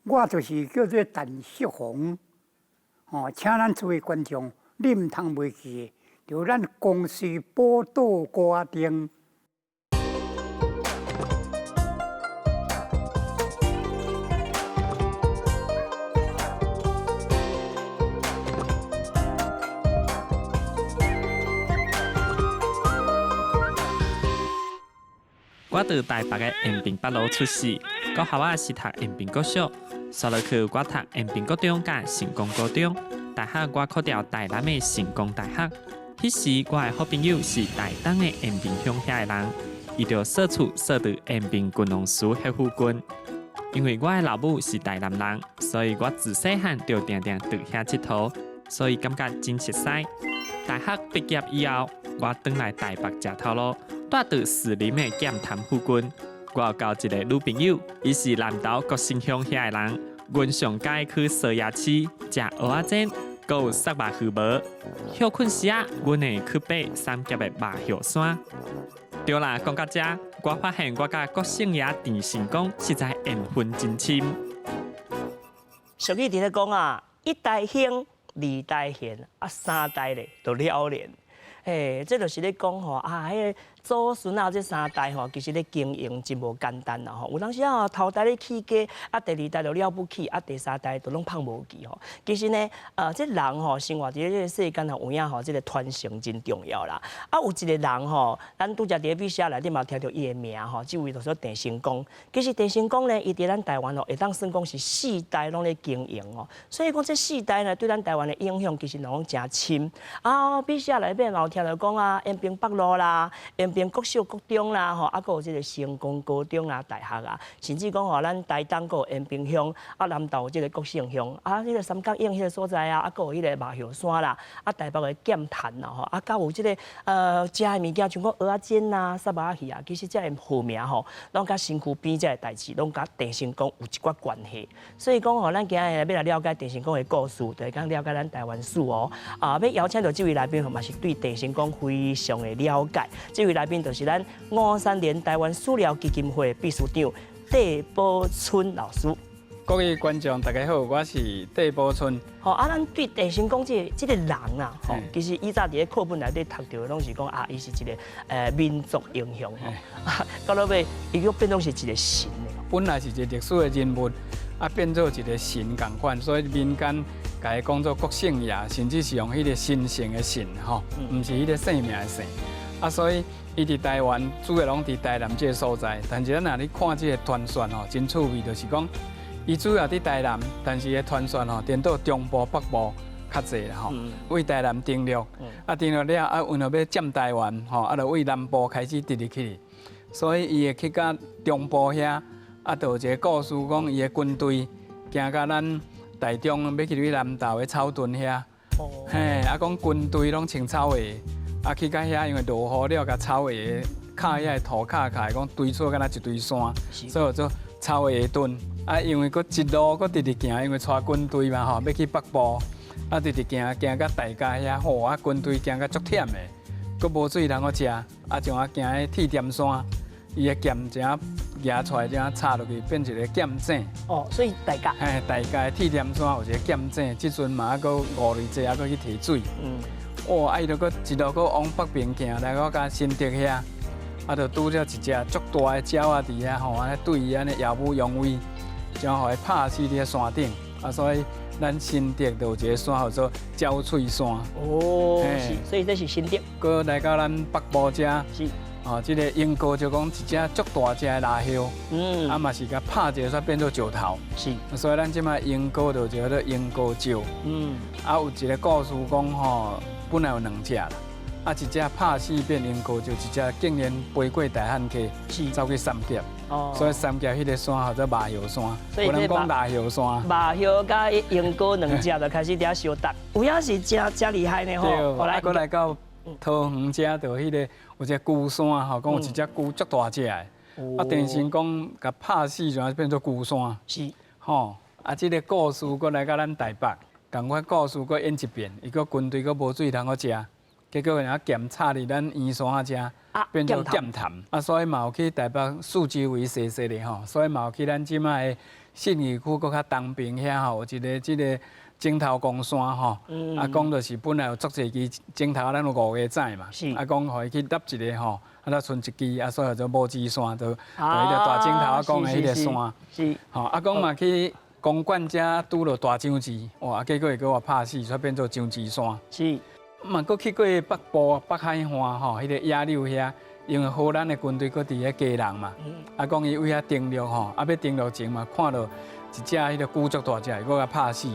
我就是叫做陳世宏，哦，請咱諸位觀眾，你毋通袂記，就咱公視寶島歌仔燈。我佇台北的延平北路出世，國校仔是讀延平國小，煞落去我讀延平國中佮成功高中，大學我考著台南的成功大學。彼時我的好朋友是台東的延平鄉遐的人，伊就踅厝踅佇延平軍農祠彼附近。因為我的老母是台南人，所以我自細漢就定定佇遐𨑨迌，所以感覺真熟似。大學畢業以後，我轉來台北食頭路。住佇士林的劍潭附近，我有交一个女朋友，伊是南投國姓鄉遐的人。阮上佮意去踅夜市，食蚵仔煎，閣有捒肉魚無。歇睏時仔，阮會去爬三峽的肉葉山。對啦，講到遮，我發現我佮國姓爺鄭成功實在緣分真深。俗語佇咧講啊，一代興，二代賢，啊三代咧就了然。嘿，這就是咧講吼啊，彼個祖孫啊，這三代吼，其實咧經營真無簡單啦吼。有當時啊，頭代咧起家，啊，第二代就了不起，啊，第三代就攏胖無去吼。其實呢，這人吼生活佇這個世間吼，有影吼，這個傳承真重要啦。啊，有一個人吼，咱拄才佇咧筆寫內底嘛聽著伊的名吼，這位就是鄭成功。其實鄭成功呢，伊佇咱台灣吼，會當算講是四代攏咧經營哦。所以講這四代呢，對咱台灣的影響其實攏誠深。啊，筆寫內面嘛有聽著講啊，延平北路啦，延平國小、國中啦，吼，啊，閣有這個成功高中啊、大學啊，甚至講吼，咱台東閣有延平鄉，啊，南投有這個國姓鄉，啊，彼個三角湧彼個所在啊，啊，閣有彼個肉葉山啦，啊，台北的劍潭啦，吼，啊，閣有這個食的物件，像講蚵仔煎啊、捒肉魚啊，其實這个號名吼，攏佮身軀邊這个代誌，攏佮鄭成功有一寡關係。所以講吼，咱今日欲來了解鄭成功的故事，就是講了解咱台灣史哦。啊，欲邀請著這位來賓吼，嘛是對鄭成功非常的了解。這位來賓就是咱五三年台灣史料基金會秘書長戴寶春老師。各位觀眾大家好，我是戴寶春。吼啊，咱對鄭成功這個人啊，吼，其實以前佇咧課本內底讀著的攏是講啊，伊是一個民族英雄吼。啊，到落尾伊閣變做是一個神的。本來是一個歷史的人物，啊，變做一個神仝款，所以民間共伊講做國姓爺，甚至是用彼個神聖的神吼，毋是彼個姓名的姓。啊，所以伊佇台灣主要攏佇台南這个所在，但是咱若你看這個傳說吼，真趣味，就是講伊主要佇台南，但是伊傳說吼，顛倒中部、北部較濟啦吼。為台南登陸，啊登陸了啊，為著欲佔台灣吼，啊就為南部開始直入去，所以伊會去到中部遐，啊，就有一個故事講，伊的軍隊行到咱台中，欲去入南投的草屯遐，嘿，啊講軍隊攏穿草鞋，啊去到遐，因為落雨了，共草鞋跤遐的塗跤起來，講堆出敢若一堆山，所以叫做草鞋屯。啊，因為閣一路閣直直行，因為帶軍隊嘛吼，欲去北部，啊直直行行到大家遐，吼啊軍隊行到足忝的，閣無水通好食，啊像啊行彼鐵點山，伊的劍這樣舉出來，這樣插落去變一個劍井。哦，所以大甲。嘿，大甲的鐵點山有一個劍井，這陣嘛猶閣五類濟，猶閣去提水。哇！啊，伊就閣一路閣往北邊行，來到佮新竹遐，啊，就拄著一隻足大的鳥仔佇遐吼，按呢對伊按呢耀武揚威，將予伊拍死佇山頂。啊，所以咱新竹就有一個山叫做鳥喙山。哦，是，所以這是新竹。閣來到咱北部遮。是。哦，這个鸚哥就講一隻足大隻的藍鴞，啊嘛是共拍一下，煞變做石頭。所以咱這擺鸚哥就叫做鸚哥石。啊，有一个故事講吼，本來有兩隻啦，啊一隻拍死變鸚哥石，一隻竟然飛過大漢溪，走去三峽。所以三峽彼个山叫做肉葉山。有人講肉葉山。肉葉佮鸚哥兩隻就開始佇遐相鬥，有影是誠誠厲害呢吼。對，啊，閣來到桃園遮就彼個有一個龜山吼，講有一隻龜足大隻的，啊，鄭成功共拍死，就變做龜山。吼，啊，這个故事閣來到咱台北，仝款故事閣演一遍，伊閣軍隊閣無水通好食，結果爾劍插佇咱圓山遮，變做劍潭。啊，所以嘛有去台北四周圍踅踅咧吼，所以嘛有去咱這擺的信義區閣較東邊遐吼，有一个這个井頭公山吼，啊講就是本來有足濟支井頭，咱有五个指嘛，啊講予伊去立一个吼，啊才賰一支，啊所以叫做拇指山，就彼个大井頭仔講的彼个山，吼啊講嘛去公館遮拄著大章豸，哇，結果伊閣予拍死，所以變做章豸山。嘛，閣去過北部北海岸吼，彼个野柳遐，因為荷蘭的軍隊閣佇遐基隆嘛，啊講伊為遐登陸吼，啊欲登陸前嘛，看著一隻彼个龜足大隻，閣共拍死，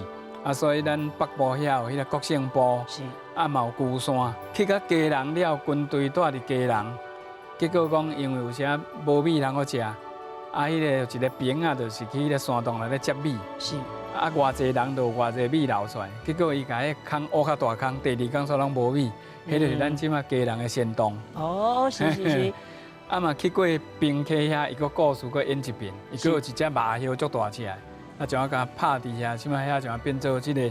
啊所以咱北部遐有彼个國姓埔，啊嘛有龜山，去到基隆了，軍隊蹛佇基隆，結果講因為有時無米通好食，啊彼个一个兵仔就是去彼个山洞內底接米。啊，偌濟人就有偌濟米流出來，結果伊共彼空挖較大空，第二工煞攏無米，彼就是咱這馬基隆的仙洞。啊嘛去過平溪遐，伊閣故事閣演一遍，伊閣有一隻麻葉足大隻的，啊，將共拍佇遐，這馬遐將變做這个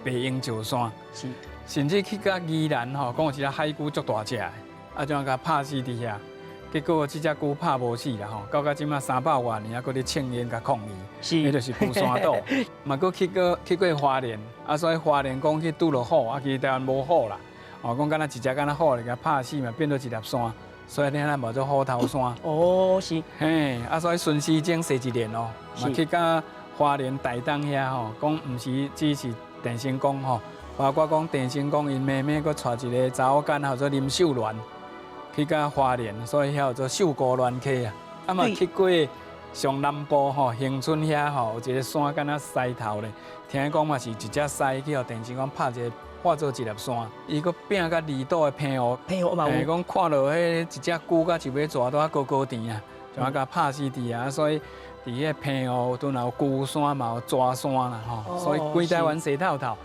白鷹石山。甚至去到宜蘭吼，講有一隻海龜足大隻的，啊，將共拍死佇遐。結果這隻龜拍無死啦吼，到這馬300外年，猶閣咧稱煙共抗議，彼就是龜山島。嘛，閣去過花蓮，啊，所以花蓮講去拄著虎，啊，其實台灣無虎啦，哦，講敢若一隻敢若虎，共拍死嘛，變做一粒山，所以咱嘛叫做虎頭山。嘿，啊，所以順時鐘踅一年哦，嘛去到花蓮台東遐吼，講毋是只是鄭成功吼，包括講鄭成功𪜶妹妹閣娶一个查某囝，叫做林秀鸞。去到花蓮，所以遐叫做秀姑巒溪啊。啊嘛去過上南部吼，恆春遐吼，有一个山敢若獅頭咧，聽講嘛是一隻獅去予鄭成功拍一个化做一粒山，伊閣拚到離島的澎湖，澎湖嘛有。講看著彼一隻龜佮一尾蛇拄仔高高甜啊，就共拍死佇遐，所以佇彼澎湖拄若有龜山嘛有蛇山啦吼，所以規台灣踅透透。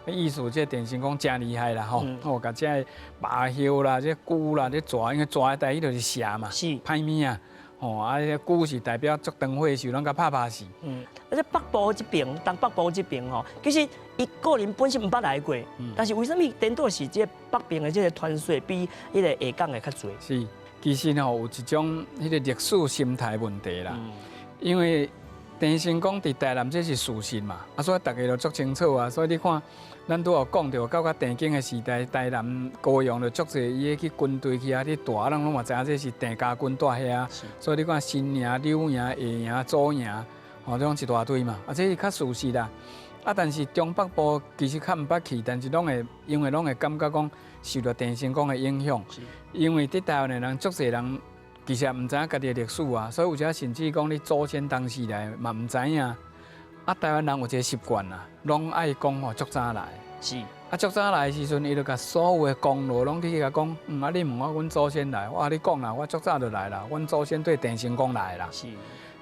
意思這鄭成功誠厲害啦吼，哦，共這个麻葉啦、這龜啦、這蛇，因為蛇的代志就是蛇嘛，歹物仔，吼啊，這龜是代表足長歲壽，攏共拍死。啊，這北部這邊，東北部這邊吼，其實伊個人本身毋捌來過，但是為啥物顛倒是這北邊的這个傳說比彼个下港的較濟？是，其實吼有一種彼个歷史心態問題啦，因為鄭成功佇台南這是事實嘛，啊，所以逐家都足清楚啊。所以你看，咱拄有講著，到較鄭經的時代，台南高雄就足濟伊去軍隊去遐咧蹛，人攏嘛知影這是鄭家軍蹛遐。所以你看新營、柳營、下營、左營，吼，這種一大堆嘛，啊，這是較事實啦。啊，但是中北部其實較毋捌去，但是攏會因為攏會感覺講受著鄭成功的影響，因為佇台灣的人足濟人。其實毋知影家己的歷史啊，所以有時甚至講你祖先當時來嘛毋知影。啊，台灣人有一个習慣啊，攏愛講吼足早來。啊，足早來的時陣，伊就共所有的功勞攏去共講。啊，你問我阮祖先來，我共你講啦，我足早就來啦，阮祖先對鄭成功來啦。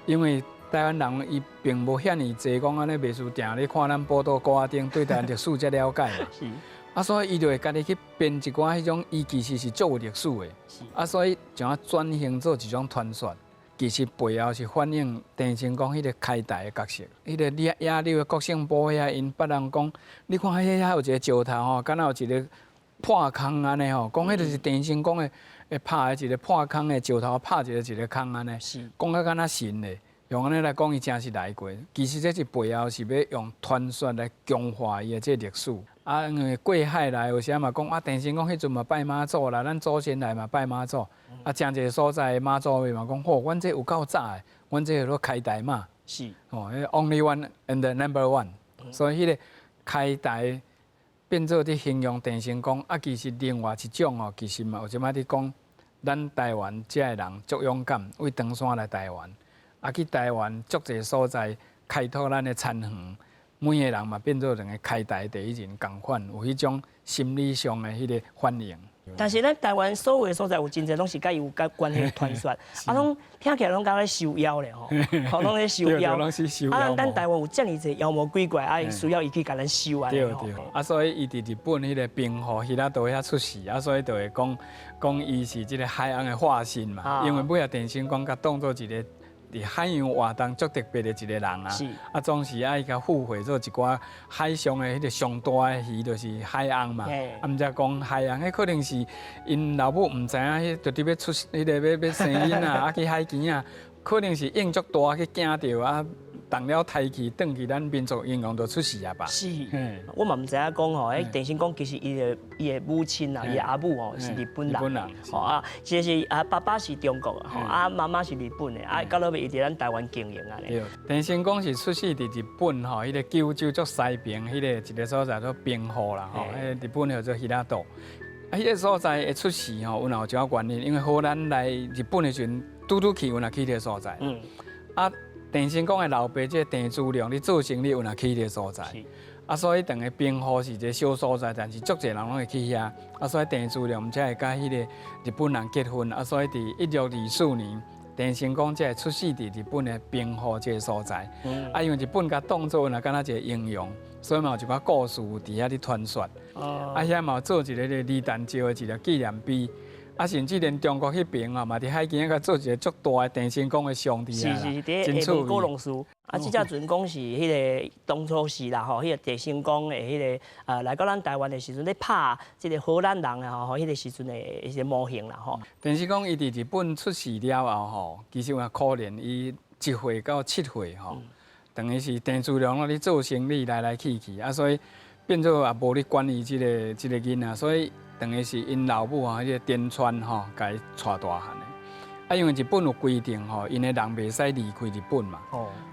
因為台灣人伊並無遐爾濟講按呢，袂輸定咧看咱寶島鼓仔頂對台灣歷史遮了解嘛。啊，所以伊就會家己去編一寡彼種，伊其實是足有歷史的。啊，所以將啊轉型做一種傳說，其實背後是反映鄭成功彼个開台的角色。彼个野柳的國姓埔遐，𪜶別人講，你看彼遐有一个石頭吼，敢若有一个破空按呢吼，講彼就是鄭成功的會拍的一个破空的石頭，拍一個一個空按呢，講甲敢若神咧。用按呢來講，伊真是來過。其實這是背後是欲用傳說來強化伊的這個歷史。啊，因為過海來有時嘛講啊，鄭成功彼陣嘛拜媽祖啦，咱祖先來嘛拜媽祖。啊，誠濟所在媽祖廟嘛講，吼，阮這有夠早的，阮這叫做開台媽。哦，only one and number one。所以彼个開台變做佇形容鄭成功，啊，其實另外一種哦，其實嘛有一擺佇講，咱台灣遮的人足勇敢，為長山來台灣，啊，去台灣足濟所在開拓咱的田園。每个人嘛變做兩个開台第一人仝款，有彼種心理上的彼个反應。但是咱台灣所有的所在有真濟攏是佮伊有佮關係的傳說，啊，攏聽起來攏敢若收妖咧吼，吼攏咧收妖。啊，咱台灣有遮爾濟妖魔鬼怪，啊，需要伊去共咱收按呢。對對。啊，所以伊佇日本彼个平戶彼仔島遐出世，啊，所以就會講講伊是這个海翁的化身嘛，因為尾仔鄭成功共當做一个佇海洋活動足特別的一个人啊，啊，總是愛共附會做一寡海上的彼个上大的魚，就是海翁嘛。啊，毋才講海翁，彼可能是𪜶老母毋知影，彼就佇欲出，彼个欲生囡仔，啊去海墘仔，可能是應足大去驚著啊，動了胎氣，轉去咱民族英雄就出世啊吧。是，我嘛毋知影講吼，欸，鄭成功其實伊的母親啊，伊的阿母吼是日本人，吼啊，其實是啊爸爸是中國吼，啊媽媽是日本的，啊到落尾伊佇咱台灣經營按呢。對，鄭成功是出世佇日本吼，彼個九州足西邊彼個一個所在做兵庫啦吼，彼個日本叫做平戸。啊，彼個所在會出世吼，有若有一個原因，因為荷蘭來日本的時陣，拄拄去，有若去彼個所在。啊，鄭成功的老爸這個鄭芝龍咧做生理，有若去彼個所在。啊，所以當個兵庫是一個小所在，但是足濟人攏會去遐。啊，所以鄭芝龍才會佮彼個日本人結婚。啊，所以佇1624年，鄭成功才會出世佇日本的兵庫這個所在。啊，因為日本共當做若敢若一個英雄，所以嘛有一寡故事佇遐咧傳說。啊，遐嘛有做一个李旦石的一个紀念碑。啊，甚至連中國彼邊啊，嘛佇海墘仔做一個足大的鄭成功的像佇是是，佇廈門古龍寺。啊，這隻船講是彼個當初時啦吼，彼個鄭成功的彼個啊來到咱台灣的時陣，咧拍這個荷蘭人啊吼，彼個時陣的一個模型啦吼。鄭成功伊佇日本出世了後吼，其實有可憐，伊1歲到7歲吼，等於是鄭芝龍咧做生理來來去去，啊，所以變做也無咧管伊這個囡仔，所以等於是𪜶老母啊，彼個田川吼，共伊帶大漢的。啊，因為日本有規定吼，𪜶的人袂使離開日本嘛。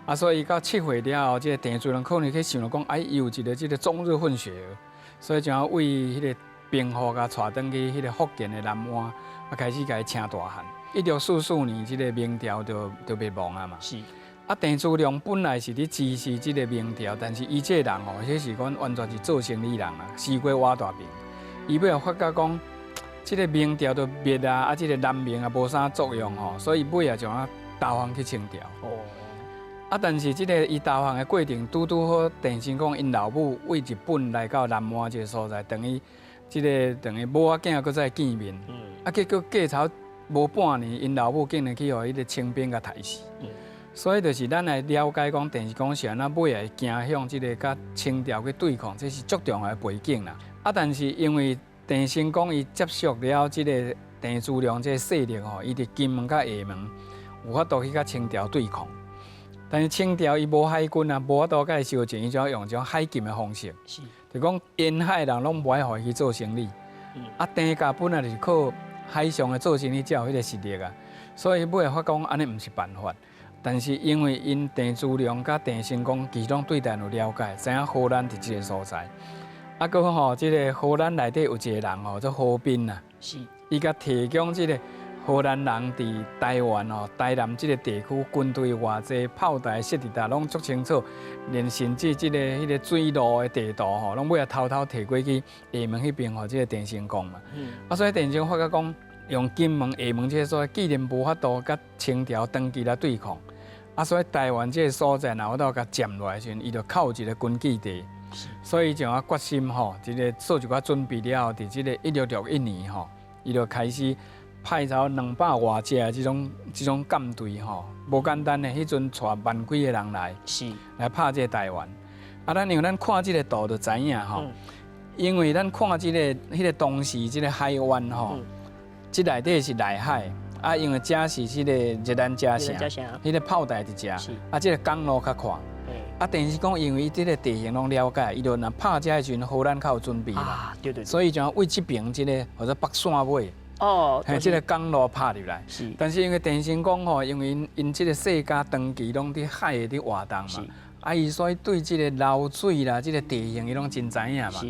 啊，所以到七歲了後，這個鄭芝龍可能去想著講，哎，伊有一個這個中日混血兒，所以就為彼個兵庫共帶轉去彼個福建的南灣，啊，開始共伊請大漢。1644年，這個明朝就滅亡啊嘛。啊，鄭芝龍本來是咧支持這個明朝，但是伊這個人吼，彼時講完全是做生理人啊，思過倚大邊。伊尾仔發覺講，這個明朝都滅啊，啊，這個南明也無啥作用吼，所以尾仔就啊投降去清朝。啊，但是這個伊投降的過程，拄拄好鄭成功𪜶老母為日本來到南灣這個所在，等於這個等於母仔囝閣再見面。啊，結果過頭無半年，𪜶老母竟然去予彼個清兵共刣死。所以就是咱來了解講，鄭成功是按怎尾仔會走向這個佮清朝去對抗，這是足重要的背景啦。啊，但是因為鄭成功伊接觸了這個鄭芝龍這個勢力吼，伊佇金門佮廈門有法度去佮清朝對抗。但是清朝伊無海軍啊，無法度共伊相戰，伊就用這種海禁的方式，就講沿海人攏無愛予伊去做生理。啊，鄭家本來就是靠海上的做生理才有彼個實力啊，所以尾仔發覺按呢毋是辦法。但是因為𪜶鄭芝龍佮鄭成功其實攏對台灣有了解，知影荷蘭佇這個所在。啊，閣吼，這個荷蘭內底有一個人吼，做何斌啊。伊共提供這個荷蘭人佇台灣吼、台南這個地區軍隊偌濟，炮台設佇佗攏足清楚，連甚至這個彼個水路的地圖吼，攏尾仔偷偷提過去廈門彼邊，予這個鄭成功嘛。啊，所以鄭成功發覺講，用金門、廈門這個所在，既然無法度佮清朝長期來對抗，啊，所以台灣這個所在，若有法度共佔落來的時陣，伊就靠一個根據地。所以就啊決心吼，這個做一寡準備了後，佇這個1661年吼，伊就開始派走200外隻的這種艦隊吼，無簡單的，彼陣帶萬幾個人來，來拍這個台灣。啊，咱因為咱看這個圖就知影吼，因為咱看這個彼個當時這個海灣吼，這內底是內海，啊，因為這是這個熱蘭遮城，彼個炮台佇遮，啊，這個港路較闊。啊，等於是講，因為這個地形攏了解，伊就若拍這的時陣，荷蘭較有準備嘛。啊，對對。所以就為這邊這個或者北線尾，嘿，這個港路拍入來。但是因為鄭成功吼，因為𪜶這個世家長期攏佇海的佇活動嘛，啊，伊所以對這個流水啦，這個地形伊攏真知影嘛。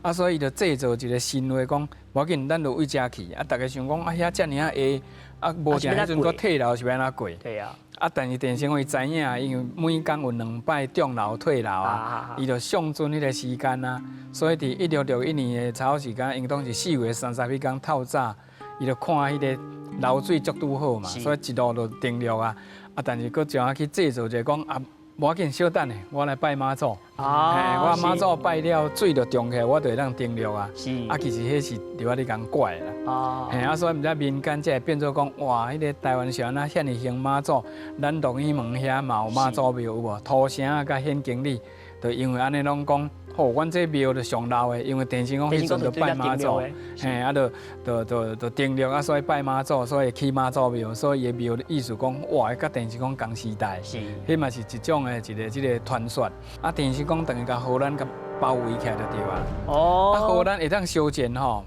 啊，所以伊就製造一個神話，講無要緊，咱就對遮去。啊，逐家想講啊，遐遮爾仔下，啊，無定彼陣閣退流是欲按怎過？對啊。啊，但是鄭成功伊知影，因為每工有兩擺漲流退流啊，伊就算準彼個時間啊，所以佇1661年的差不多時間，應當是4月30彼工透早，伊就看彼個流水足拄好嘛，所以一路就登陸啊。啊，但是閣怎啊去製造一個講啊，無要緊，小等下，我來拜媽祖。嘿，我媽祖拜了，水就漲起來，我就會當登陸啊。啊，其實彼是佇我咧共拐啦。嘿，啊，所以毋知民間才會變做講，哇，彼個台灣是按怎遐爾興媽祖，咱鹿耳門遐嘛有媽祖廟有無？土城啊，佮顯經里，就因為按呢攏講，吼，阮這廟就上老的，因為鄭成功彼陣就拜媽祖，嘿，啊，就就就就登陸啊，所以拜媽祖，所以起媽祖廟，所以伊的廟的意思講，哇，佮鄭成功仝時代，彼嘛是一種的一個這個傳說。啊，鄭成功等於共荷蘭共包圍起來就對啊。啊，荷蘭會當相戰吼，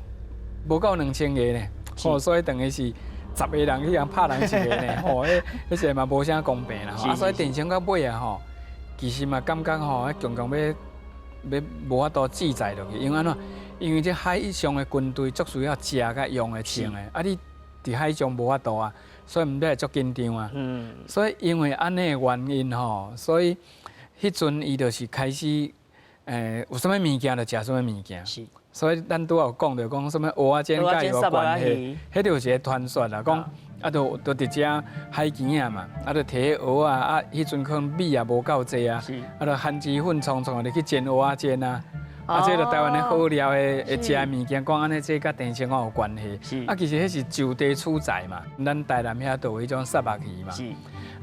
無夠2000個呢，吼，所以等於是10個人去共拍人一個呢，吼，彼彼個嘛無啥公平啦。啊，所以鄭成功到尾啊吼，其實嘛感覺吼，強強欲欲無法度自在落去，因為按怎？因為這海上的軍隊足需要食佮用的穿的，啊，你佇海上無法度啊，所以毋才會足緊張啊。所以因為按呢的原因吼，所以彼陣伊就是開始，有啥物物件就食啥物物件。所以咱拄仔有講著講啥物蚵仔煎佮伊有關係，彼就是一個傳說啦。講啊，就就佇遮海墘仔嘛，啊，就提蚵仔啊，彼陣可能米也無夠濟啊，啊，就番薯粉創創入去煎蚵仔煎啊。啊，這就台灣的好料的會食的物件，講按呢，這佮鄭成功有關係。啊，其實彼是就地取材嘛。咱台南遐就有彼種虱目魚嘛。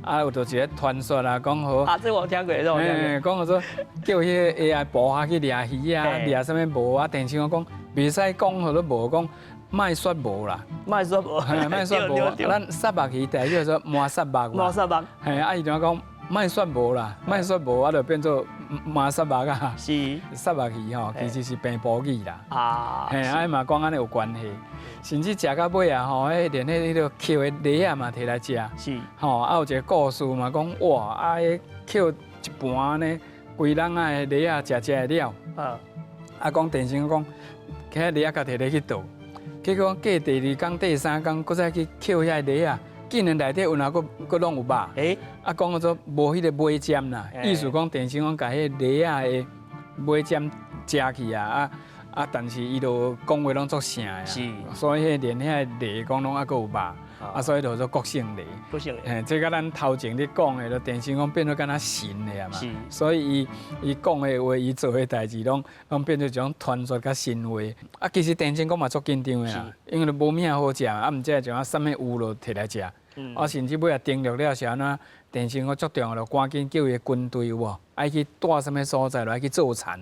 啊，有就一個傳說啦，講好。啊，這我有聽過，這我聽過。講說叫彼個 AI 部下去掠魚啊，掠啥物無啊？鄭成功講袂使講號做無，講莫說無啦。莫說無。莫說無。咱虱目魚代表說麻虱目嘛。麻虱目。嘿，啊，伊就講莫說無啦，莫說無，啊，就變做麻虱目啊。虱目魚吼，其實是平埔語啦。嘿，啊嘛講按呢有關係，甚至食到尾啊吼，彼連彼彼個抾的螺仔嘛提來食。吼，啊有一個故事嘛講，哇，啊彼抾一盤呢，規籠仔的螺仔食食會了。啊講鄭成功講，彼螺仔共提咧去倒，結果過第二工、第三工，閣再去抾遐螺仔，竟然內底有哪閣閣攏有肉。啊，講做無彼個尾針啦，意思講鄭成功共彼個螺仔的尾針食去啊，啊啊！但是伊就講話攏足聲的，所以彼連遐螺講攏猶閣有肉，啊，所以就做國姓螺。國姓螺。嘿，這佮咱頭前咧講的，就鄭成功變做敢若神的啊嘛。所以伊伊講的話，伊做的代誌，攏攏變做一種傳說佮神話。啊，其實鄭成功嘛足緊張的啊，因為無物好食，啊，毋知就啊啥物有就提來食。啊，甚至尾仔登陸了是按怎？鄭成功足重要，就趕緊叫伊的軍隊有無？愛去蹛啥物所在，來去做田。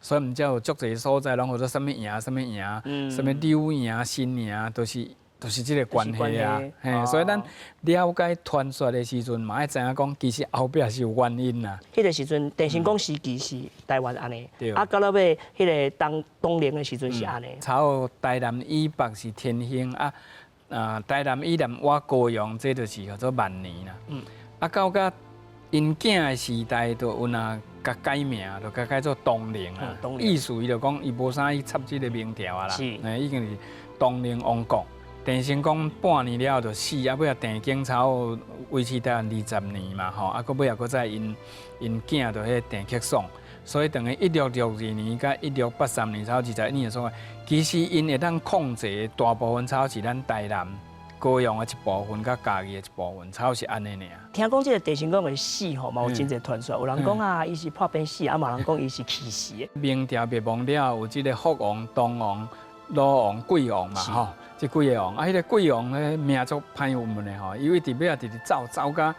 所以毋才有足濟所在攏號做啥物營、啥物營、啥物柳營、新營，都是都是這個關係啊。嘿，所以咱了解傳說的時陣，嘛愛知影講，其實後壁是有原因啦。彼個時陣，鄭成功時期是台灣按呢，啊，到了尾彼個東東寧的時陣是按呢。差不多台南以北是天興啊。啊，台南以南倚高雄，這就是叫做萬年啦。啊，到甲𪜶囝的時代，就有若共改名，就共改做東寧啊。意思伊就講，伊無啥去插這個明朝啊啦。已經是東寧王國。鄭成功半年了後就死，啊，尾仔鄭經差不多維持台灣20年嘛，吼，啊，閣尾仔閣再𪜶𪜶囝就彼個鄭克爽。所以等於1662年佮1683年，差不多21年的所在，其實𪜶會當控制的大部分，差不多是咱台南、高雄的一部分，佮嘉義的一部分，差不多是按呢爾。聽講這個鄭成功的死吼，嘛有真濟傳說，有人講啊，伊是破病死，啊，嘛有人講伊是氣死的。明朝滅亡了後，有這個福王、東王、魯王、桂王嘛，吼，這幾个王，啊，彼個桂王咧命足歹運的吼，因為佇尾仔直直走走甲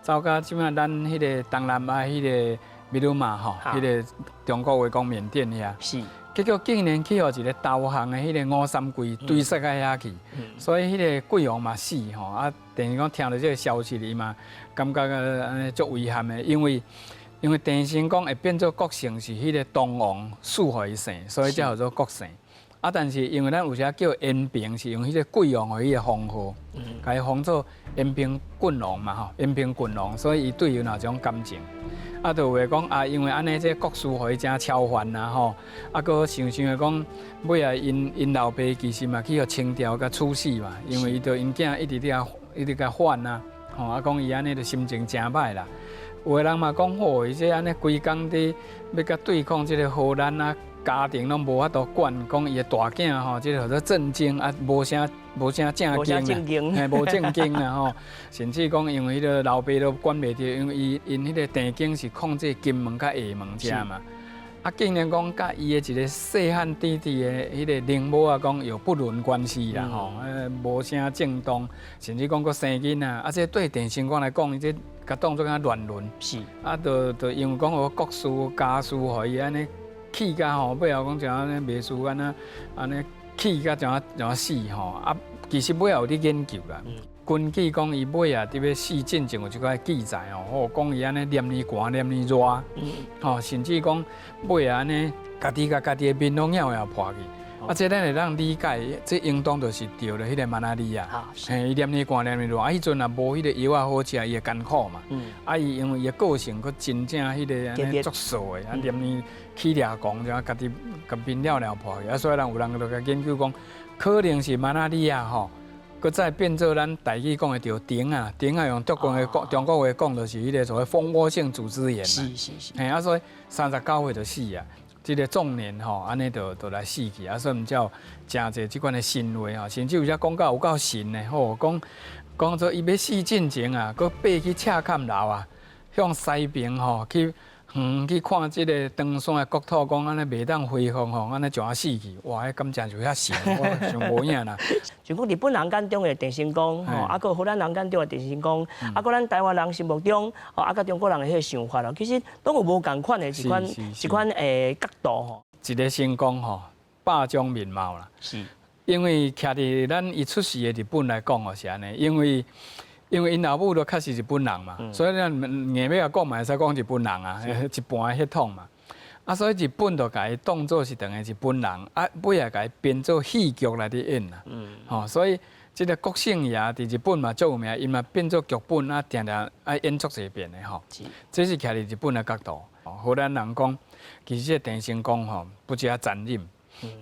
走甲這擺咱彼個東南亞彼個米魯馬吼，彼個中國話講緬甸遐，結果竟然去予一個投降的彼個吳三桂追殺到遐去，所以彼個桂王嘛死吼，啊，等於講聽著這個消息，伊嘛感覺按呢足遺憾的，因為因為鄭成功會變做國姓是彼個東王賜予伊姓，所以才號做國姓。啊，但是因為咱有時叫延平，是用彼個桂王予伊的封號，共伊封做延平郡王嘛吼，延平郡王，所以伊對伊有那種感情。啊，就有的講啊，因為按呢，這個國師予伊誠超凡啊吼，啊，閣想想的講，尾仔𪜶𪜶老爸其實嘛去予清朝共處死嘛，因為伊著𪜶囝一直佇遐一直共反啊，吼啊，講伊按呢就心情誠歹啦。有的人嘛講，吼，伊這按呢規工佇欲共對抗這個荷蘭啊，家庭攏無法度管，講伊的大囝吼，這個號做鄭經啊，無啥無啥正經啊，嘿，無正經啊吼，甚至講因為彼個老爸都管袂著，因為伊𪜶彼個鄭經是控制金門佮廈門遮嘛，啊，竟然講佮伊的一个細漢弟弟的彼个奶母仔講有不倫關係啦吼，無啥正當，甚至講閣生囡仔，啊，這對鄭成功來講，伊這共當做敢亂倫。啊，就因為講予國事家事，予伊按呢氣甲吼，尾後講像按呢袂輸按呢按呢氣甲怎怎死吼。啊，其實尾後有咧研究啦。根據講伊尾仔佇欲死進前有一寡記載吼，講伊按呢連年寒連年熱，吼，甚至講尾仔按呢家己共家己的面攏咬咬破去。啊，這咱會當理解，這應當就是著著彼个馬拉利亞。嘿，伊連年寒連年熱，啊，彼陣若無彼個藥仔好食，伊會艱苦嘛。啊，伊因為伊的個性閣真正彼个按呢足燥的，啊，連年起掠狂，就家己共面了了破去。啊，所以人有人就共研究講，可能是馬拉利亞吼，閣再變做咱台語講的著疔仔，疔仔用中國話講，中國話講就是彼个所謂蜂窩性組織炎。嘿，啊，所以39歲就死啊。這个壯年吼，按呢就來死去，啊，所以毋才有誠濟這款的神話吼，甚至有遮講到有夠神的吼，講講做伊欲死進前啊，閣爬去赤崁樓啊，向西爿吼去遠去看這个長山的國土，講按呢袂當恢復吼，按呢就按死去，哇！彼敢真就遐神，我想無影啦。就講日本人眼中的鄭成功，吼，啊，閣荷蘭人眼中的鄭成功，啊，閣咱台灣人心目中，吼，啊，佮中國人的彼个想法咯，其實攏有無仝款的一款一款角度吼。一个成功吼，百種面貌啦。因為徛佇咱伊出世的日本來講哦，是按呢，因為𪜶老母都確實日本人嘛，所以咱硬欲共講嘛會使講日本人啊，一半的血統嘛。啊，所以日本就共伊當做是等於日本人，啊，尾仔共伊編做戲劇來佇演啦。吼，所以這个國姓爺佇日本嘛足有名，伊嘛變做劇本啊，定定愛演足濟遍的吼。這是徛佇日本的角度。荷蘭人講，其實這個鄭成功吼不只殘忍，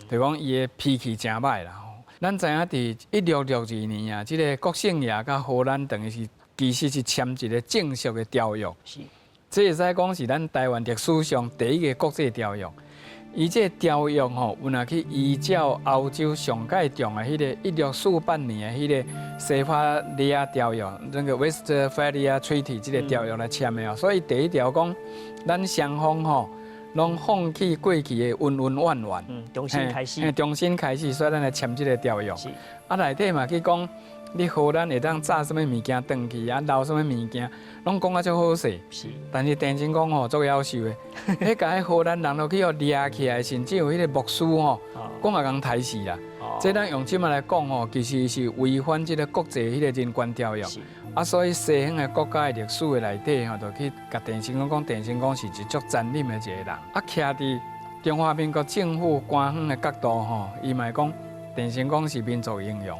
就講伊的脾氣誠歹啦。咱知影佇1662年啊，這个國姓爺佮荷蘭等於是其實是簽一个正式的條約。這會使講是咱台灣歷史上第一个國際條約。伊這个條約吼，有若去依照歐洲上蓋重的彼个1648年的彼个威斯法利亞條約，那个 Westphalia Treaty 這个條約來簽的哦。所以第一條講，咱雙方吼攏放棄過去的恩恩怨怨，重新開始，重新開始，所以咱來簽這个條約。啊，內底嘛去講，你荷蘭會當炸啥物物件轉去，啊留啥物物件，攏講啊足好勢。但是鄭成功吼足夭壽的，彼共彼荷蘭人都去予掠起來，甚至有彼个牧師吼，講也共刣死啦。這咱用這馬來講吼，其實是違反這个國際彼个人權條約。啊，所以西方的國家的歷史的內底吼，就去共鄭成功講，鄭成功是一足殘忍的一個人。啊，徛佇中華民國政府官方的角度吼，伊嘛會講鄭成功是民族英雄，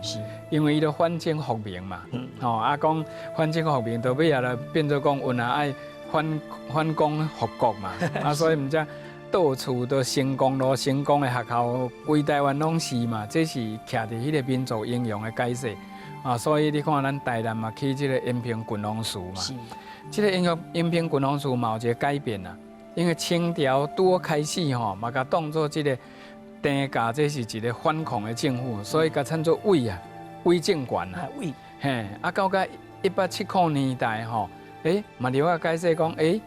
因為伊都反清復明嘛，吼啊講反清復明，到尾仔就變做講有若愛反攻復國嘛，啊所以毋才到處都成功路、成功的學校，規台灣攏是嘛，這是徛佇彼个民族英雄的解釋。啊，所以你看咱台南嘛起這个延平郡王祠嘛，這个延平郡王祠嘛有一个改變啦，因為清朝拄好開始吼，嘛共當做這个鄭家這是一个反抗的政府，所以共稱做偽啊，偽政權啊。偽。嘿，啊到甲1870年代吼，嘛留下解釋講，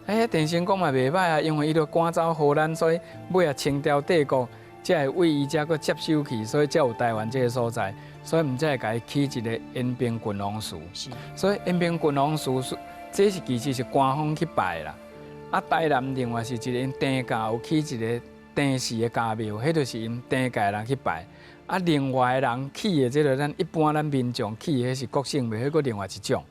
鄭成功嘛袂歹啊，因為伊都趕走荷蘭，所以尾仔清朝帝國才會為伊遮閣接收去，所以才有台灣這个所在，所以毋才會共伊起一个延平郡王祠。所以延平郡王祠，這是其實是官方去拜啦。啊，台南另外是一个𪜶鄭家有起一个鄭氏的家廟，彼就是𪜶鄭家人去拜。啊，另外的人起的這个咱一般咱民眾起的彼是國姓廟，彼閣另外一種。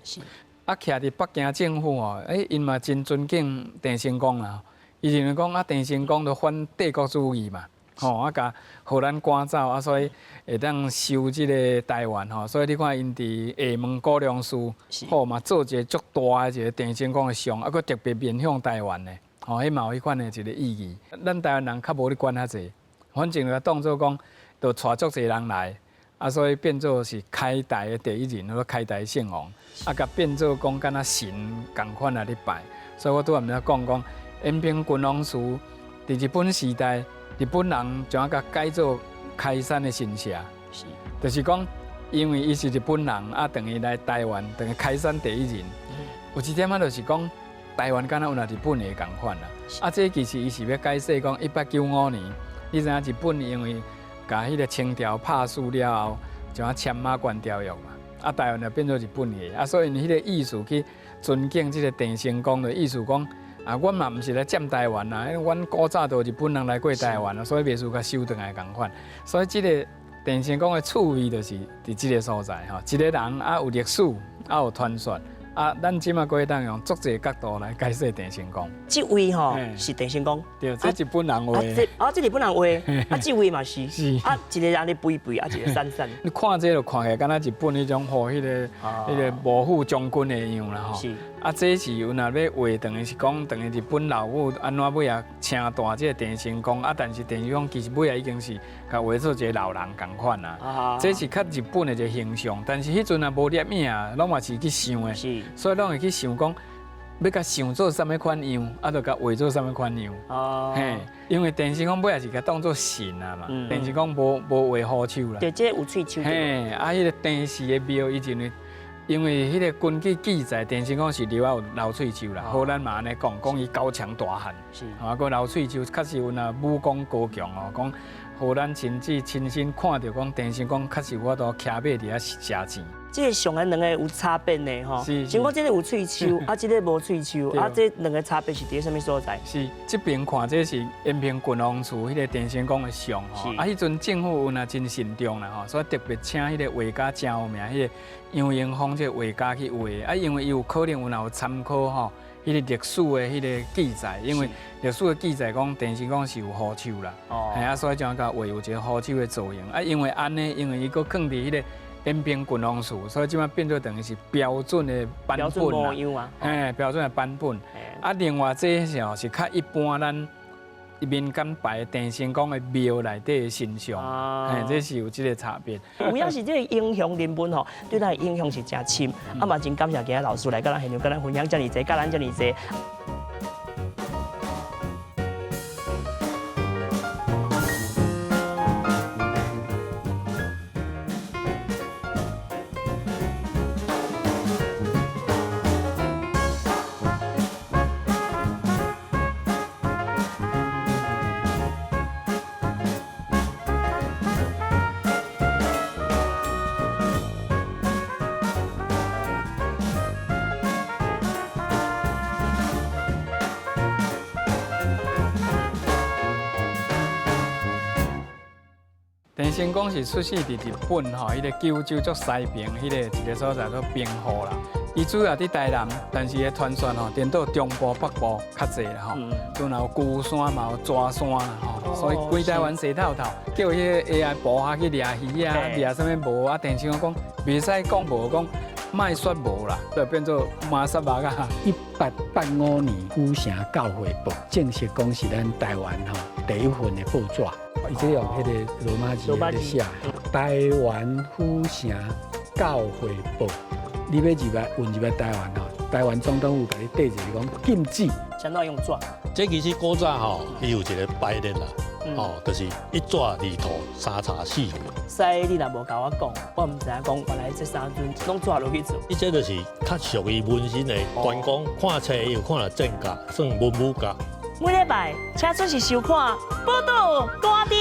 啊，徛佇北京政府吼，𪜶嘛真尊敬鄭成功啦。伊認為講啊，鄭成功都反帝國主義嘛，吼啊，共荷蘭趕走啊，所以會當收這个台灣吼。所以你看𪜶佇廈門古龍寺，吼嘛做一个足大的一个鄭成功的像，啊，閣特別面向台灣的，吼，彼嘛有彼款的一个意義。咱台灣人較無咧管遐濟，反正就當做講，就帶足濟人來，啊，所以變做是開台的第一人，或開台聖王，啊，共變做講敢若神仝款來咧拜。所以我拄仔毋才講講延平郡王祠，佇日本時代，日本人將共改做開山的神社，就是講，因為伊是日本人，啊，等於來台灣，等於開山第一人。有一點仔就是講，台灣敢若有若日本的仝款啦。啊，這其實伊是欲解釋講，1895年，你知影日本因為共彼个清朝拍輸了後，就啊簽馬關條約嘛，啊台灣就變做日本的，啊所以彼个意思去尊敬這个鄭成功的意思講，啊，阮嘛毋是來佔台灣啦，因為阮古早就日本人來過台灣啊，所以袂輸共收轉來仝款。所以這个鄭成功的趣味就是佇這个所在吼，一个人啊有歷史，啊有傳說。啊，咱這馬閣會當用足濟角度來解釋鄭成功。這位吼是鄭成功，對，這日本人畫。這啊，這日本人畫，啊，這位嘛是。是。啊，一个人咧肥肥，啊，一个瘦瘦。你看這就看起來敢若日本彼種吼，彼个彼个幕府將軍的樣啦吼。是。啊，這是有若欲畫，等於是講，等於日本老母按怎尾仔稱大這個鄭成功，啊，但是鄭成功其實尾仔已經是共畫做一个老人仝款啊。這是較日本的一个形象，但是彼陣也無攝影啊，攏嘛是去想的。是。所以攏會去想講，欲共想做啥物款樣，啊，就共畫做啥物款樣。哦。嘿，因為鄭成功尾仔是共當做神啊嘛，鄭成功無無畫虎手啦。對，這有喙鬚。嘿，啊，彼个鄭氏的廟，伊認為，因為彼个根據記載，鄭成功是留有留喙鬚啦。好，咱嘛按呢講，講伊高強大漢。是。啊，閣留喙鬚，確實有若武功高強哦。講，予咱親自親身看著講，鄭成功確實有法度騎馬佇遐射箭。這个上的兩个有差別呢，吼。是。像講這个有喙鬚，啊，這个無喙鬚，啊，這兩个差別是佇啥物所在？是，這邊看這是延平郡王厝彼个鄭成功的像吼。啊，彼陣政府有若真慎重啦吼，所以特別請彼个畫家誠有名，彼个楊英風這个畫家去畫。啊，因為伊有可能有若有參考吼，彼个歷史的彼个記載，因為歷史的記載講鄭成功是有虎手啦。哦。係啊，所以將共畫有一个虎手的造型。啊，因為按呢，因為伊閣囥佇彼个延平郡王厝，所以這擺變做等於是標準的版本啦。嘿，標準的版本。啊，另外這是吼是較一般咱民間拜鄭成功的廟內底的神像，嘿，這是有這个差別。有影是這个英雄人物吼，對咱的影響是誠深。啊嘛真感謝今仔老師來佮咱現場佮咱分享遮爾濟，教咱遮爾濟。鄭成功是出世佇日本吼，彼个九州足西邊彼个一个所在做兵庫啦。伊主要佇台南，但是伊傳說吼，顛倒中部北部較濟啦吼。就若有龜山嘛有蛇山啦吼，所以規台灣踅透透，叫彼个 AI 部下去掠魚啊，掠啥物無啊？鄭成功講袂使講無，講莫說無啦，就變做馬薩目仔。 1885年，府城教會報正式講是咱台灣吼第一份的報紙。伊這用彼个羅馬字來寫，台灣府城教會報。你欲入來混入來台灣吼，台灣總統府共你綴一个講禁止。啥怎用紙？這其實古早吼，伊有一个排列啦，哦，就是一紙二塗三查四份。所以你若無共我講，我毋知影講原來這三尊攏紙落去做。伊這就是較屬於紋身的關公，看冊又看了正甲，算文武甲。每禮拜請準時收看《寶島歌頂》。